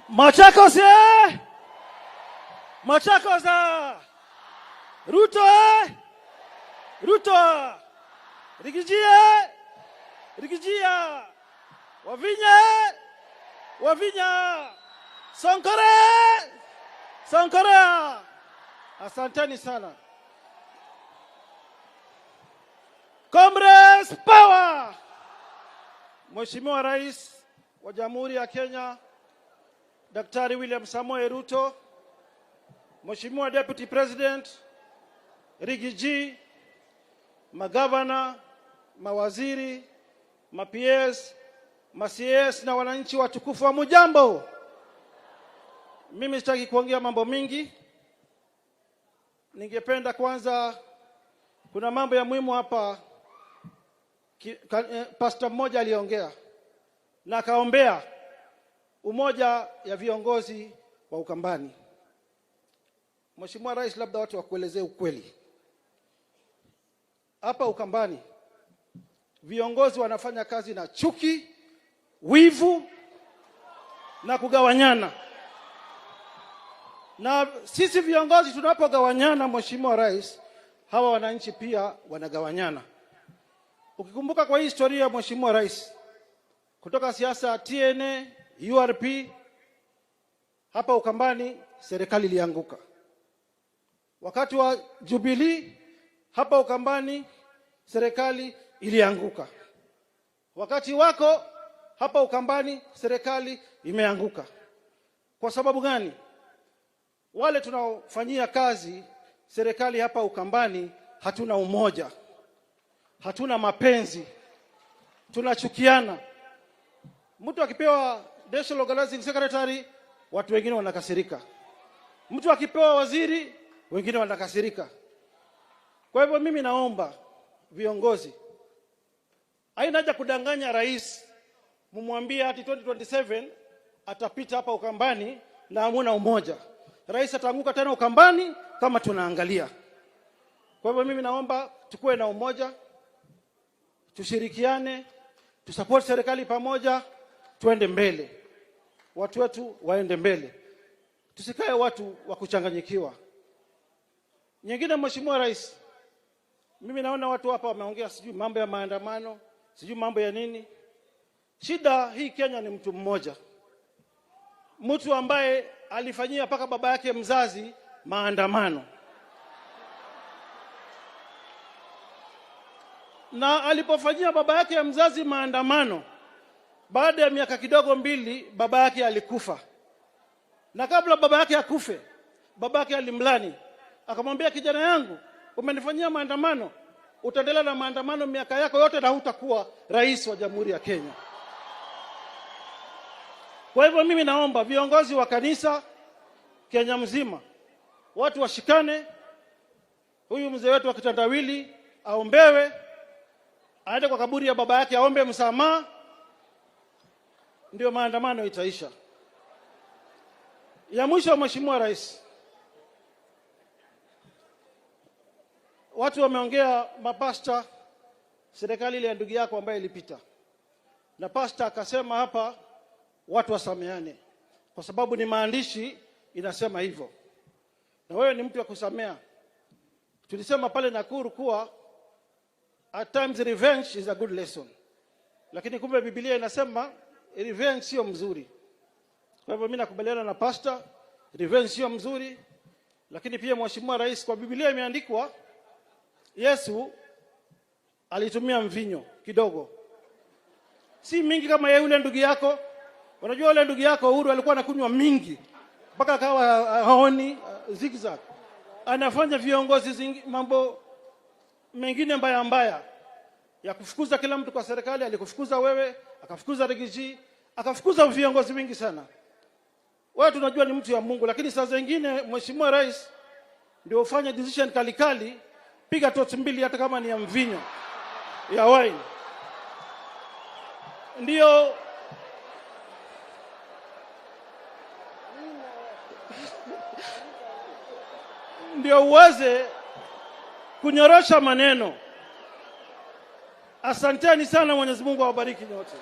Machakos eh! Machakos ah! Ruto eh! Ruto! Riggy G eh! Riggy G ah! Wavinya eh! Wavinya! Sankore! Sankore! Asanteni sana. Comrades power! Mheshimiwa Rais wa Jamhuri ya Kenya, Daktari William Samoei Ruto, Mheshimiwa Deputy President Riggy G, magavana, mawaziri, ma-PS, ma-CS na wananchi watukufu wa, hamjambo. Mimi sitaki kuongea mambo mingi. Ningependa kwanza, kuna mambo ya muhimu hapa. Pastor mmoja aliongea na akaombea umoja ya viongozi wa Ukambani. Mheshimiwa Rais, labda watu wakuelezee ukweli. Hapa Ukambani viongozi wanafanya kazi na chuki, wivu na kugawanyana. Na sisi viongozi tunapogawanyana, Mheshimiwa Rais, hawa wananchi pia wanagawanyana. Ukikumbuka kwa hii historia, Mheshimiwa Rais, kutoka siasa ya TNA, URP, hapa Ukambani serikali ilianguka. Wakati wa Jubilee, hapa Ukambani serikali ilianguka. Wakati wako, hapa Ukambani serikali imeanguka. Kwa sababu gani? Wale tunaofanyia kazi serikali hapa Ukambani hatuna umoja, hatuna mapenzi, tunachukiana. Mtu akipewa National Organizing Secretary, watu wengine wanakasirika. Mtu akipewa waziri, wengine wanakasirika. Kwa hivyo mimi naomba viongozi, haina haja kudanganya rais, mumwambie ati 2027 atapita hapa Ukambani na hamuna umoja. Rais ataanguka tena Ukambani kama tunaangalia. Kwa hivyo mimi naomba tukuwe na umoja, tushirikiane, tusupport serikali pamoja, tuende mbele, watu wetu waende mbele, tusikae watu wa kuchanganyikiwa. Nyingine, Mheshimiwa Rais, mimi naona watu hapa wameongea sijui mambo ya maandamano, sijui mambo ya nini. Shida hii Kenya ni mtu mmoja, mtu ambaye alifanyia mpaka baba yake mzazi maandamano, na alipofanyia baba yake mzazi maandamano, baada ya miaka kidogo mbili baba yake alikufa. Na kabla baba yake akufe, baba yake alimlani akamwambia, "Kijana yangu, umenifanyia maandamano, utaendelea na maandamano miaka yako yote na hutakuwa rais wa Jamhuri ya Kenya." Kwa hivyo mimi naomba viongozi wa kanisa Kenya mzima, watu washikane. Huyu mzee wetu wa kitendawili aombewe, aende kwa kaburi ya baba yake aombe msamaha, ndio maandamano itaisha. Ya mwisho, Mheshimiwa Rais, watu wameongea, mapasta, serikali ile ya ndugu yako ambayo ilipita, na pasta akasema hapa watu wasameane, kwa sababu ni maandishi inasema hivyo, na wewe ni mtu wa kusamea. Tulisema pale Nakuru kuwa at times revenge is a good lesson, lakini kumbe Biblia inasema revenge sio mzuri. Kwa hivyo mimi nakubaliana na pastor, revenge sio mzuri, lakini pia, Mheshimiwa Rais, kwa Biblia imeandikwa Yesu alitumia mvinyo kidogo, si mingi kama yeye yule ndugu yako. Unajua yule ndugu yako Uhuru alikuwa anakunywa mingi mpaka akawa haoni, zigzag, anafanya viongozi mambo mengine mbaya mbaya ya kufukuza kila mtu kwa serikali. Alikufukuza wewe, akafukuza Riggy G, akafukuza viongozi wengi sana. Wewe tunajua ni mtu ya Mungu, lakini saa zingine, Mheshimiwa Rais, ndio ufanye decision kalikali, piga tochi mbili hata kama ni ya mvinyo, ya wine, ndio uweze kunyorosha maneno. Asanteni sana, Mwenyezi Mungu awabariki nyote.